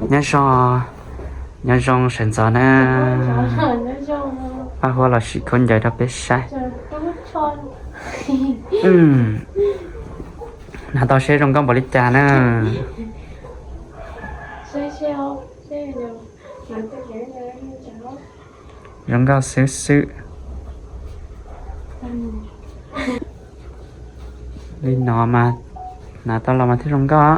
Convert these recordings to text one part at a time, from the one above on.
Nyob zoo, nyob zoo sawv ntxov na. Paj Huab los sim khaub ncaws rau peb saib. Hnav tau seb zoo nkauj npaum li cas na. Zoo nkauj xwb xwb. Li no mas hnav tau los mas thiaj zoo nkauj.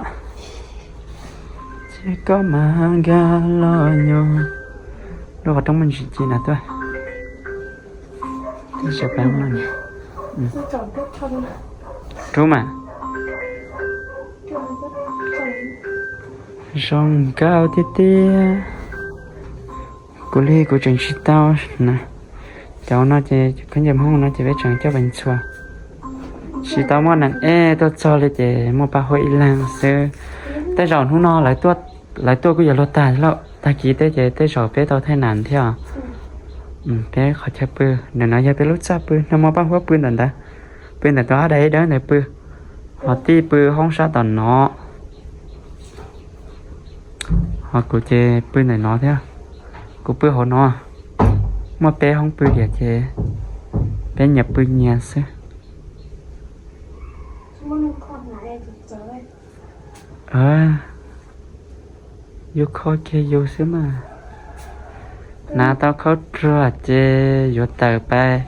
Ces koj mas nkag los nyuag lub qhov rooj muaj ntsis ci na tuaj. Rub mas. Zoo nkauj tiag tiag. Kuv li kuv tseem tsis tau na. Cov no ces khaub ncaws Hmoob no ces peb tseem coj pes ntxhua. Tsis tau muaj neeg ej tuaj txog li ces muaj Paj Huab ib leeg xwb. Tej zaum hnub no lawv tuaj kuj yuav luag tag lawm, tag kis tej ces tej zaum peb tau thaij nas thiab. Peb qhov chaw pw, ntawm no yog peb lub txaj pw, nag hmo Paj Huab pw ntawm ntawd, pw ntawm tus ab dab ib dawb ntawd pw, ho tij pw hoob sab tom no. Ho kuv ces pw ntawm no thiab, kuv pw hauv no. Muaj peb hoob pw tiag ces peb nyias pw nyias xwb. Yus kho kiag yus xwb mas. Hnav tau khaub ruag ces yuav tawm pais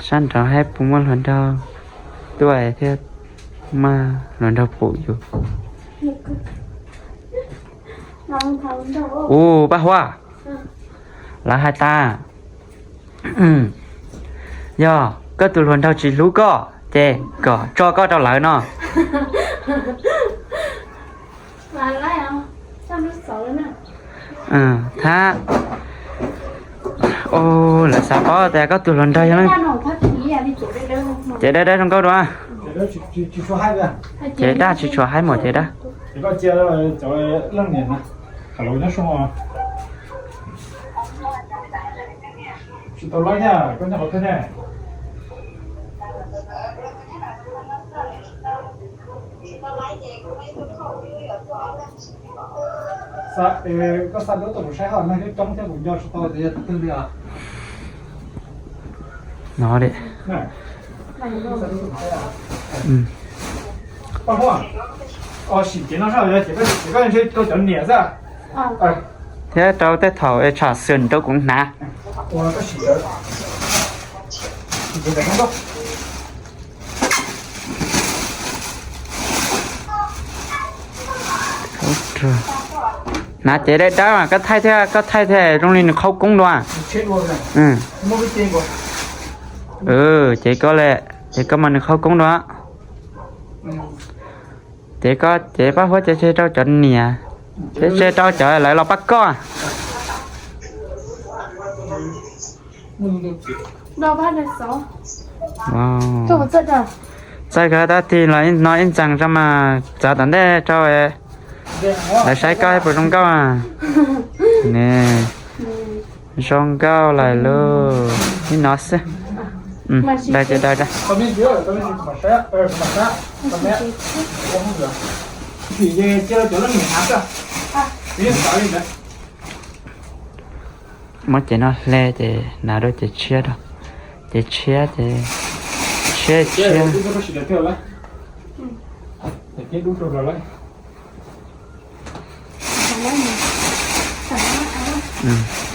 sab nraud saib puas muaj hluas nraug tuaj thiab, muaj hluas nraug pum yus. Ua Paj Huab, lawv hais tas, yog koj tus hluas nraug tsis hlub koj ces kom tso koj rau lawv no. Thab, lawv xav paub tias koj tus hluas nraug yog leej. Ces dawb dawb zoo nkauj dua. Ces dab tsis tshua haib mus ces dab. No, thiab rau tej thaum tsham xwm rau kuv hnav. Hnav cev dawb dawb mas koj thaij thiab, koj thaij thiab zoo li nws qhaub koob dua. Ces koj le, ces koj mas nws qhaub koob dua. Ces koj ces Paj Huab ces tseg rau cov niam, ces tseg rau cov lawv los pab koj. Txawj kawg, tab tig los no ib ntxees rau mas txav tom ntej rau lawv saib koj puas zoo nkauj. Zoo nkauj lawm lauj, ib no xwb. Daig ces daig. Muab cev no hle ces hnav rau cev tshiab rau. Cev tshiab ces tshiab tshiab.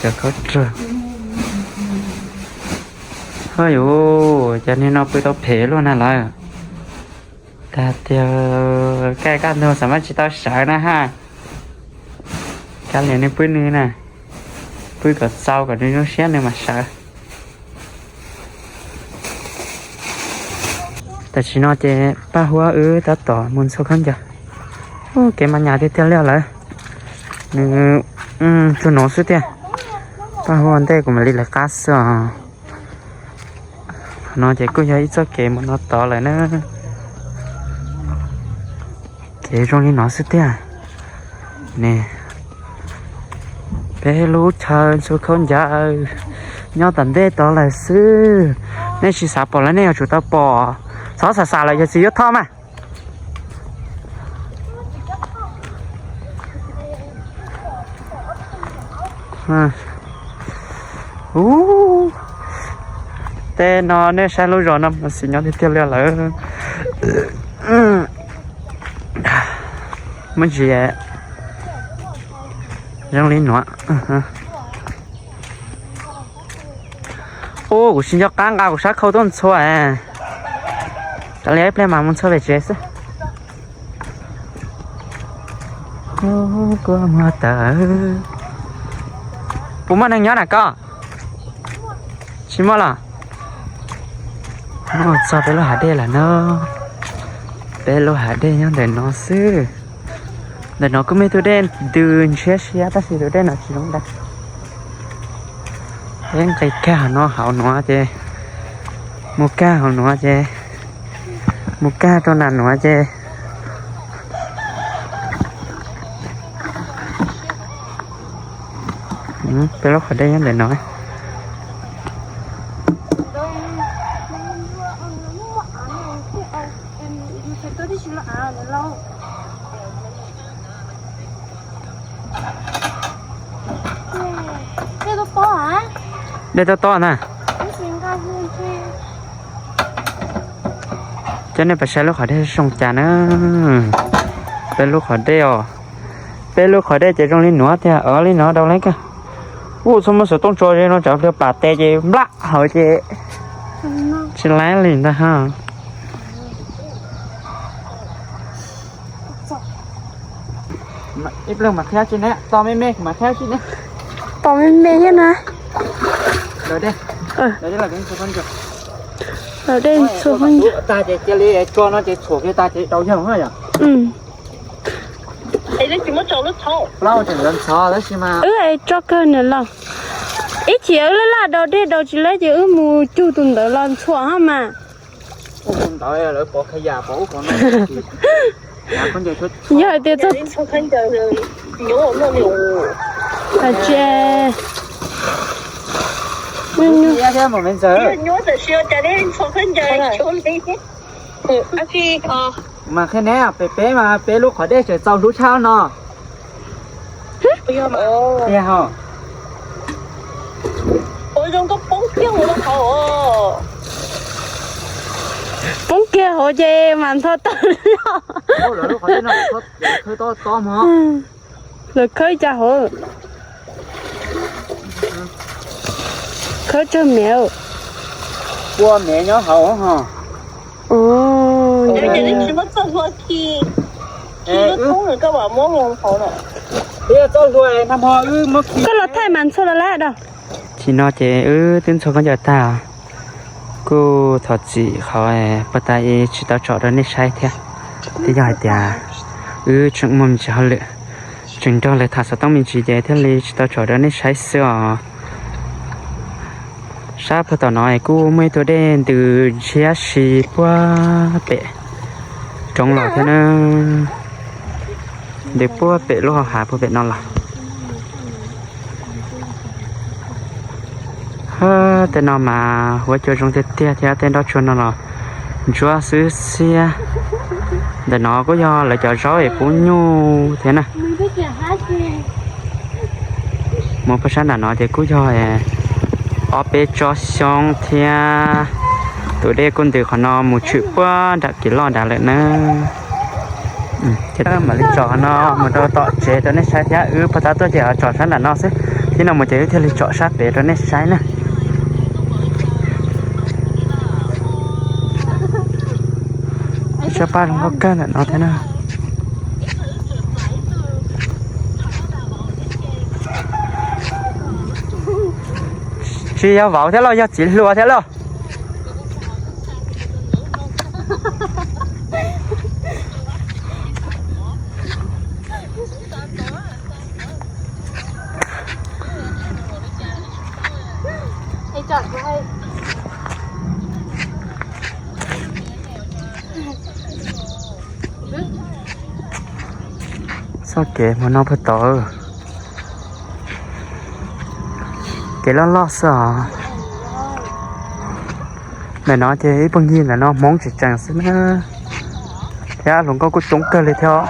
Cov khaub ruag. Hoj yuv, cov niag no pw tau phem luaj na lawm. Tag tiag, kaj kaj ntug xav mas tsis tau sawv na ha. Kav liam nws pw nws na, pw kom txaus kom nws zoo siab nws mam sawv. Tam sim no ces Paj Huab wb tab tom mus ntxhua khaub ncaws. Kev mas nyas tiag tiag li lawm. Nws tsuag nuav xwb tiag. Paj Huab ua ntej kuv mam li lawv qab xwb os. No ces kuj yog ib txoj kev mus no tod lawm na. Kev zoo li no xwb tiag. Ne, peb lub chaw ntxhua khaub ncaws nyob tom ntej tod lawm xwb. Nej tsis xav pom los nej yuav tsum tau pom. Txhob xav xav lawm, yog txiv yuav thoj mas. Ub, tej no nej saib lub zos no mas xis nyob tiag tiag li lawm. Muaj ntsis zoo li nuav. Ub, kuv tsis nco qab nqa kuv sab khau tuaj ntxhua. Kav liam, ib pliag mas mus ntxhua pem tsev xwb. Kuv muag tawm. Puas muaj neeg nyob na koj? Tsis muaj los? Mus txog peb lub hav dej lawm no. Peb lub hav dej nyob ntawm no xwb. Ntawm no kuj muaj ib tug dej ntws ntshiab siab tab sis tus dej no tsis zoo dag. Peb nqis kiag hauv no hauv nuav ces, mus kiag hauv nuav ces, mus kiag rau nram nuav ces, peb lub qhov dej nyob ntawm no. Dej tob tob na. Coj nej pais saib lub qhov dej zoo cas na. Peb lub qhov dej os. Peb lub qhov dej ces zoo li nuav tiag, li no rau lawv kawg. Ub, txhob muab xov tooj tso ze no tsam pliag plam tes ces nplam hauv ces tsis laib li ntag ha. Ib pliag mas qhia tsis ne, tos me me mas qhia tsis ne. Tos me me thiab na. Lawv dej ntxhua tag ces cia li tso no ces txhuam kiag tag ces rau yawg yom. Wb es tso kawg nws los. Ib chim wb laj laj dau dej dau tsis laib ces wb mus cug tus ntawd los ntxhua hab mas. Yog hais tias txog, tsis, mas qhia neb pem peb mas peb lub qhov dej tseem txaus hlub tshaj no. Poob kiag hauv ces mas ntho tawm loj. Lawv khawb cas hauv? Khawb tsawg mev? Pua mev nyob hauv ho. Koj los thaij mas ntxhua los lawm da. Thaum no ces wb twb ntxhua khaub ncaws tag, kuj thov txim qhov puag ta tsis tau tsom rau nej saib thiab. Twb yog hais tias wb tseem muaj me ntsis hauj lwm, tseem nrog lawv tham xov tooj me ntsis ces thiaj li tsis tau tsom rau nej saib xwb os. Sab puag tom no kuj muaj ib tug dej ntws ntshiab si puag pem roob los thiab na. Ntws puag pem lub hau hav puag pem no los. Tej no mas huab cua zoo tiag tiag thiab, tej nroj tsua no los ntsuab xwb xiab. Ntawm no kuj yog lawv cov zaub es pub nyuj thiab na. Mus puag sab nram no ces kuj yog ob peb tsob xyoob thiab. Tus dej kuj ntws qhov no mus tshwm puag nram kev loj nrad lawm na. Ces mam li tsom qhov no mus rau tom tsev rau nej saib thiab. Wb puag ta tuaj ces tsom sab nram no xwb, thiab no mus ces wb thiaj li tsom sab pem rau nej saib na. Sab paj zoo nkauj kawg ntawm no thiab na. Tsis yog vauv thiab los yog txiv hluas thiab los? Txoj kev mus no puag tod, kev loj loj xwb os. Ntawm no ces ib puag ncig ntawm no Hmoob tseem tseem xwb na, thiab hluas nkauj kuj coob kawg li thiab.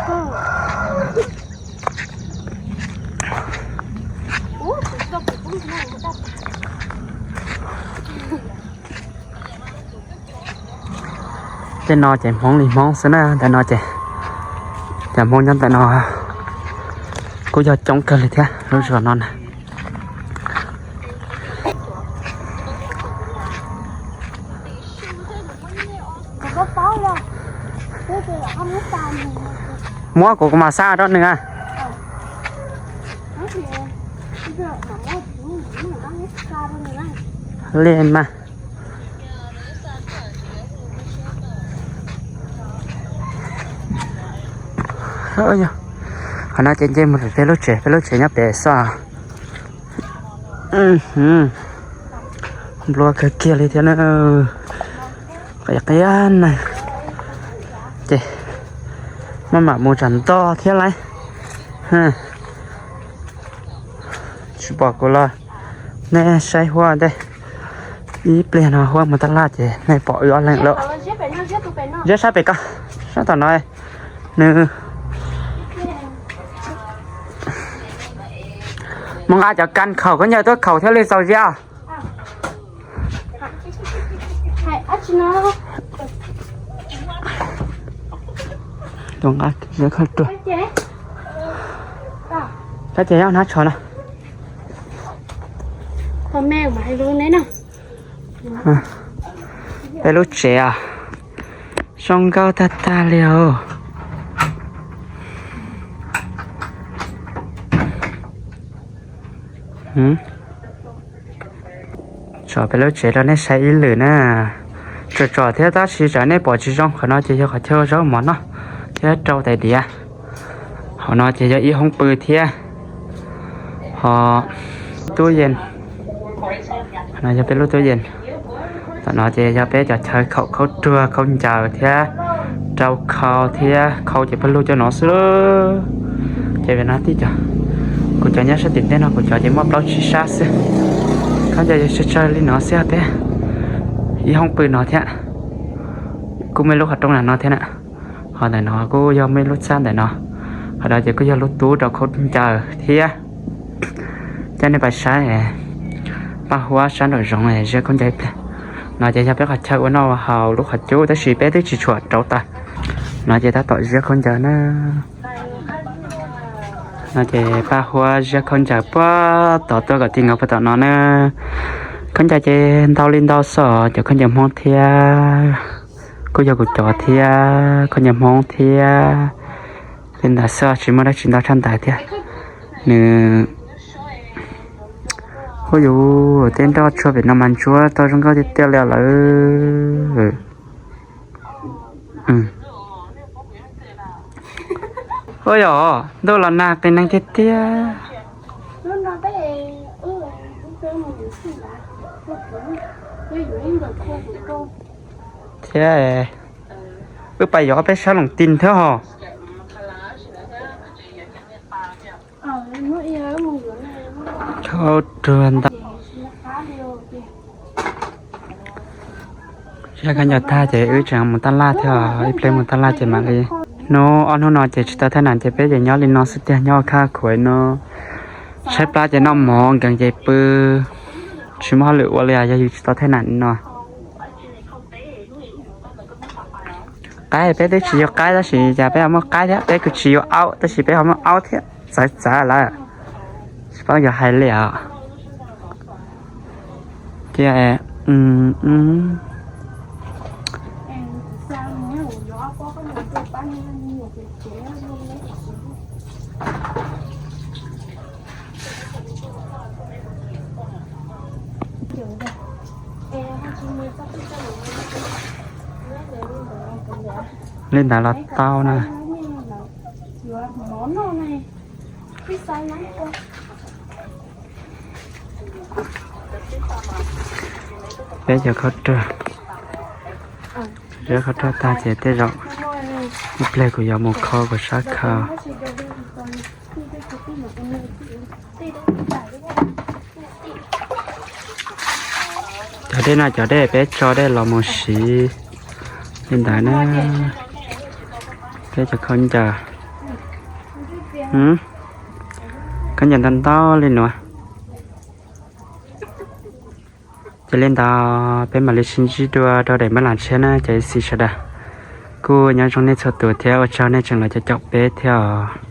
Tej no ces Hmoob li Hmoob xwb na, ntawm no ces cov Hmoob nyob ntawm no kuj yog coob kawg li thiab lub zos no na. Muab kuv, kuv mam xa rau nws a. Li mas. Qhov no ces nce mus rau peb lub tsev, peb lub tsev nyob pem xwb. Nplua kawg kiag li thiab na. Qia qia na. Ces maj mam mus tsam ntoj thiab lauj. Tsis pom kuv los nej saib huab ntej. Ib pliag no huab mus tab laj ces nej pom wb ob leeg lawm. Ziab sab pem ko, sab tom no. Nws mus nqa cov kas khaum khaub ncaws tuaj khaum thiaj li txaus ziab. Kab ces nyob hnab tsho no. Peb lub tsev, zoo nkauj tag tag li os. Tso peb lub tsev rau nej saib ib lwm na. Tsom tsom thiab tab sis tsam nej pom tsis zoo, qhov no ces yog qhov chaw zaub mov noj thiab rau tais diav. Hauv no ces yog ib hoob pw thiab ho tub yees. No yog peb lub tub yees. Tom no ces yog peb cov chaw khaum khaub ruag khaub ncaws thiab rau khau thiab khau ces pawg lug cov no xwb. Ces vim no tib co, kuv cov nyob sab tim ntej no, kuv cov ces muaj plaub tsib sab xwb. Khaub ncaws yog tsawg tsawg li no xwb peb. Ib hoob pw no thiab, kuj muaj ib lub qhov rooj no thiab na. Ho ntawm no kuj yog muaj ib lub txaj ntawm no. Qhov no ces kuj yog lub tub rau khaub ncaws thiab. Coj nej pais saib Paj Huab sab nraum zoov ziab khaub ncaws ib pliag. No ces yog peb qhov chaw ua noj ua haus lub qhov cub tab sis peb twb tsis tshua rauv taws. No ces tab tom ziab khaub ncaws na. No ces Paj Huab ziab khaub ncaws puag tod tuaj kom ti nkaus puag tom no na. Khaub ncaws ces ntau li ntau xwb, cov khaub ncaws Hmoob thiab, kuj yog kuv cov thiab, khaub ncaws Hmoob thiab. Li ntawd xwb tsis muaj dab tsi ntau tshaj ntawd thiab. Nws, huab yus, tej nroj tshuaj pem no mas ntsuab tau zoo nkauj tiag tiag li lawm. Ua yog ntuj los nag qis neeg tiag tiag. Thiab wb pais yos peb sab loos tis thiab hos. Khaub ruag ntau. Ziab khaub ncaws tag ces wb tseem mus taj laj thiab, ib pliag mus taj laj ces mam li. Hnub ob hnub no ces tsis tau thaij nas ces peb ces nyob li no xwb tiag, nyob khaj khuav no. Tshaib plab ces noj mov, nkees ces pw, tsis muaj hauj lwm ua li os, yog yus tsis tau thaij nas no. Qaib peb twb tsis yuav qaib tab sis cas peb ho muaj qaib thiab, peb kuj tsis yuav aub tab sis peb ho muaj aub thiab, txawv txawv lawm. Tsis paub yuav hais li os. Cia Li ntawd los tau na. Peb cov khaub ruag, ziab khaub ruag tag ces tej zaum ib pliag kuv yuav mus kho kuv sab khau. Cov dej no cov dej peb tso dej los mus siv li ntawd na. Peb cov khaub ncaws, khaub ncaws ntau ntau li no. Ces li ntawd peb mam li sib ntsib dua rau daim npaj las tshiab na cov ib txiv sawv daws. Kuj nyob zoo nej txhua tus thiab ua tsaug nej tseem los caum caum peb thiab os.